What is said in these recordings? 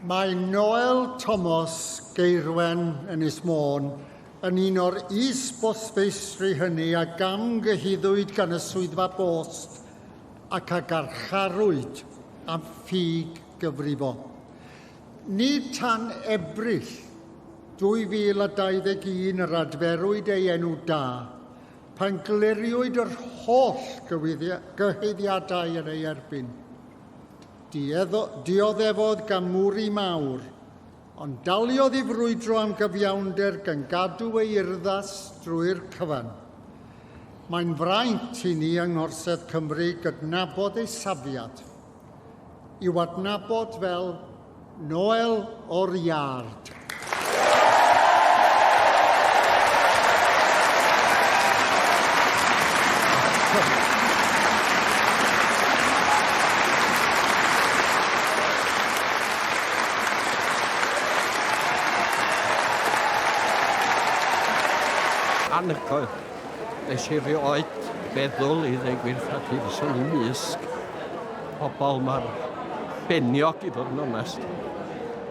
Mae Noel Thomas Geirwen Ynys Môn yn un o'r is-bostfeistri hynny a gamgyhuddwyd gan y Swyddfa Bost ac a garcharwyd am ffug gyfrifon. Nid tan Ebrill 2021 yr adferwyd ei enw da, pan gliriwyd yr holl gyhuddiadau yn ei erbyn. Dioddefodd gamwri mawr, ond daliodd i frwydro am gyfiawnder gan gadw ei urddas drwy'r cyfan. Mae'n fraint i ni yng Ngorsedd Cymru gydnabod ei safiad, i'w adnabod fel Noel o'r Iard. Anhygoel. Nes i rioed feddwl i ddweud gwir wrtha ti, fyswn i'n mysg pobl mor beniog i fod yn onest.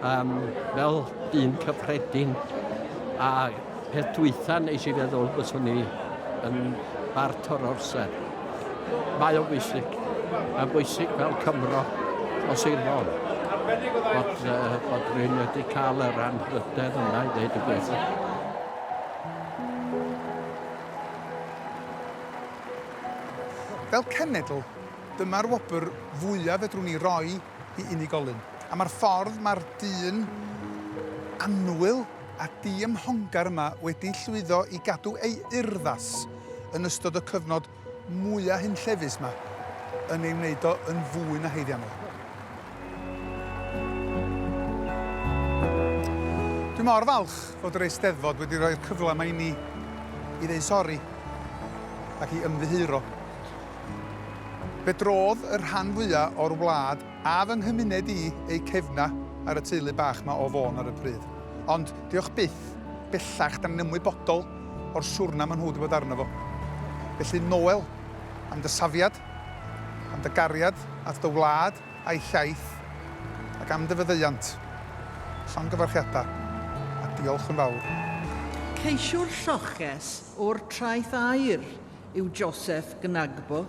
Um, fel dyn cyffredin a peth dwytha nes i feddwl fyswn i yn bart o'r orsedd. Mae o'n bwysig. Mae'n bwysig fel Cymro o Sir Fôn bod, uh, bod rhywun wedi cael yr anrhydedd yna i ddeud y gwir. Fel cenedl, dyma'r wobr fwyaf fedrwn ni roi i unigolyn. A mae'r ffordd mae'r dyn annwyl a diymhongar yma wedi llwyddo i gadw ei urddas yn ystod y cyfnod mwya' hunllefus 'ma yn ei wneud o yn fwy na haeddiannol. Dwi mor falch fod yr Eisteddfod wedi rhoi'r cyfle 'ma i ni i ddeud sori ac i ymddiheuro. Fe drodd y rhan fwya' o'r wlad a fy nghymuned i eu cefna ar y teulu bach 'ma o Fôn ar y pryd. Ond, diolch byth, bellach 'dan ni'n ymwybodol o'r siwrna ma' nhw 'di bod arno fo. Felly, Noel, am dy safiad, am dy gariad at dy wlad a'i hiaith, ac am dy faddeuant, llongyfarchiadau, a diolch yn fawr. Ceisiwr lloches o'r Traeth Aur yw Joseph Gnagbo.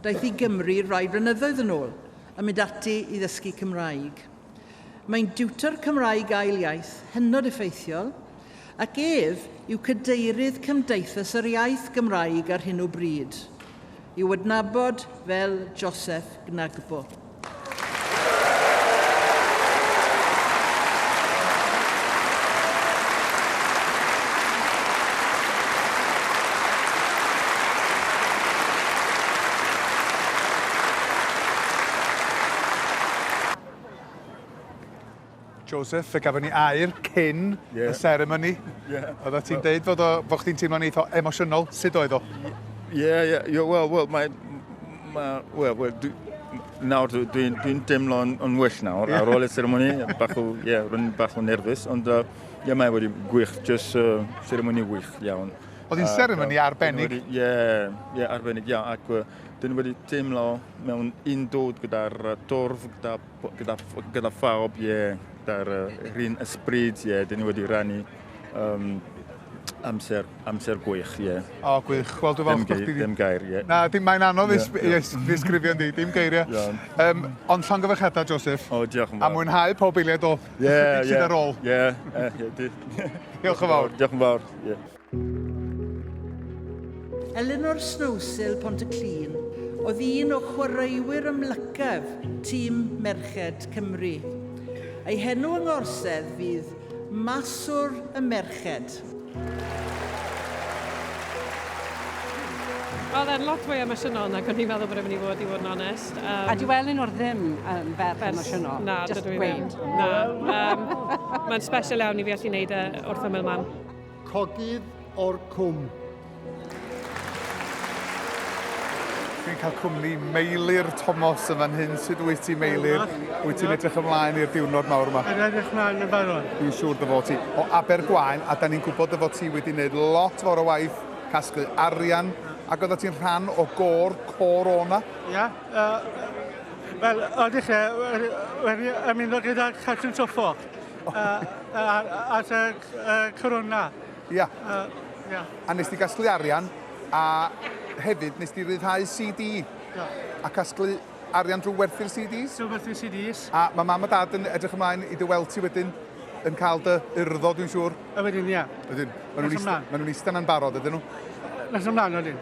Daeth i Gymru rai blynyddoedd yn ôl a mynd ati i ddysgu Cymraeg. Mae'n diwtor Cymraeg ail iaith hynod effeithiol ac ef yw cadeirydd Cymdeithas yr Iaith Gymraeg ar hyn o bryd, i'w adnabod fel Joseph Gnagbo. Joseph, fe gafon ni air cyn yeah. y seremoni. Yeah. Oeddet ti'n deud fod, o, fod chdi'n teimlo'n eitha emosiynol. Sut oedd o? Ie, ie, yeah, wel, wel, mae, ma, wel, wel, dwi, nawr dwi'n dwi, dwi teimlo'n yn well nawr yeah. ar ôl y seremoni, bach o, ie, yeah, rwy'n bach o nerfus, ond ie, uh, yeah, mae wedi gwych, just uh, seremoni wych iawn. Oedd hi'n seremoni arbennig? Ie, ie, arbennig iawn, ac uh, dyn wedi teimlo mewn undod gyda'r torf, gyda, gyda, gyda phawb, ie, yeah, gyda'r uh, un ysbryd, ie, yeah, dyn ni wedi rannu um, amser, amser gwych, ie. Yeah. O, oh, gwych. Wel, dwi'n falch bod chdi... Dim gair, ie. Yeah. Na, dim, mae'n anodd yeah, yeah. ddisgrifio yndi, dim geiriau. Yeah. Um, ond llongyfarchiadau, Joseph. O, oh, diolch yn fawr. A mwynhau pob eiliad o yeah, sydd yeah, ar ôl. Ie, yeah, Diolch yn fawr. Diolch yn fawr, ie. Yeah. Elinor Snowsill Pontyclun oedd un o chwaraewyr amlycaf tîm merched Cymru. Ei henw yng Ngorsedd fydd Maswr y Merched. Oedd e'n lot fwy emosiynol nag o'n i'n meddwl bod e'n mynd i fod, i fod yn onest. Um, a dyw Elinor ddim yn ferch emosiynol, na, just dydw i ddim. gweud. Na. Um, Mae'n special iawn i fi allu wneud e wrth ymyl mam. Cogydd o'r Cwm. Dwi'n cael cwmni Meilir Tomos yn fan hyn. Sut wyt ti, Meilir? Wyt ti'n edrych ymlaen i'r diwrnod mawr yma? Yn edrych ymlaen yn barod. Dwi'n siŵr dy fod ti. O Abergwaun, a da ni'n gwybod dy fod ti wedi gwneud lot fawr o waith casglu arian, ac oeddet ti'n rhan o gôr Corona. Ia, Wel, o dechrau, wedi ymuno gyda Catrin Suffolk at y Corona. Ia. Ia. A nes di gasglu arian, a hefyd nes di ryddhau CD. Ia. A casglu arian drwy werthu'r CDs? Drwy werthu'r CDs. A mae mam a dad yn edrych ymlaen i dy weld ti wedyn yn cael dy urddo, dwi'n siŵr. A wedyn, ia. Ydyn. Maen nhw'n ista, ma nhw ista na'n barod, ydyn nhw? Nes ymlaen, ydyn.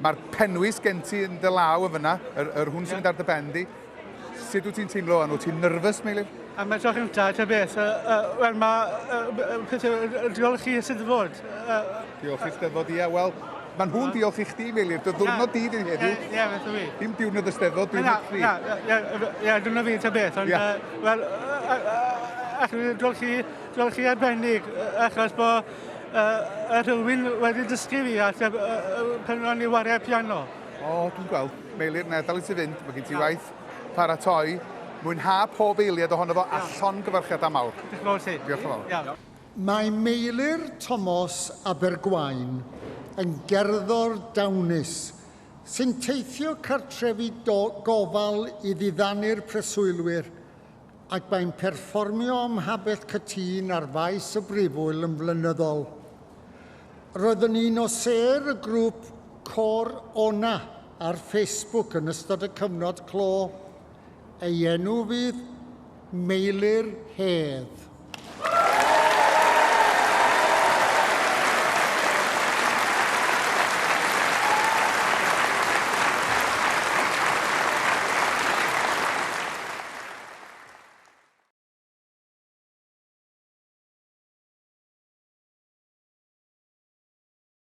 Mae'r penwys gen ti yn dy law yn fyna, yr, yr hwn sy'n mynd ar dy ben di. Sut wyt ti'n teimlo wan? Wyt ti'n nervous, Meilir? Am y tro cynta, ta beth, wel mae pethau, diolch i Eisteddfod. Diolch i Steddfod, ia, wel, Mae nhw'n diolch i chdi, Meilir. Dy ddiwrnod di di heddiw. Ie, beth yw i. Dim diwrnod y Steddfod, diwrnod chdi. Na, ie, diwrnod fi, ta beth. Ond, wel, ac diolch i, diolch i arbennig, achos bod rhywun wedi dysgu fi at pan o'n i wario piano. O, dwi'n gweld. Meilir, na, dal i ti fynd. Mae gen ti waith paratoi. Mwynha pob eiliad ohono fo a llongyfarchiadau mawr. Diolch yn fawr ti. Diolch yn fawr. Iawn. Mae Meilir Tomos Abergwaun yn gerddor dawnus sy'n teithio cartrefi gofal i ddiddanu'r preswylwyr ac mae'n perfformio ym Mhabell Cytûn ar faes y Brifwyl yn flynyddol. Roedd yn un o sêr y grŵp Côr Ona ar Facebook yn ystod y cyfnod clo. Ei enw fydd Meilir Hedd.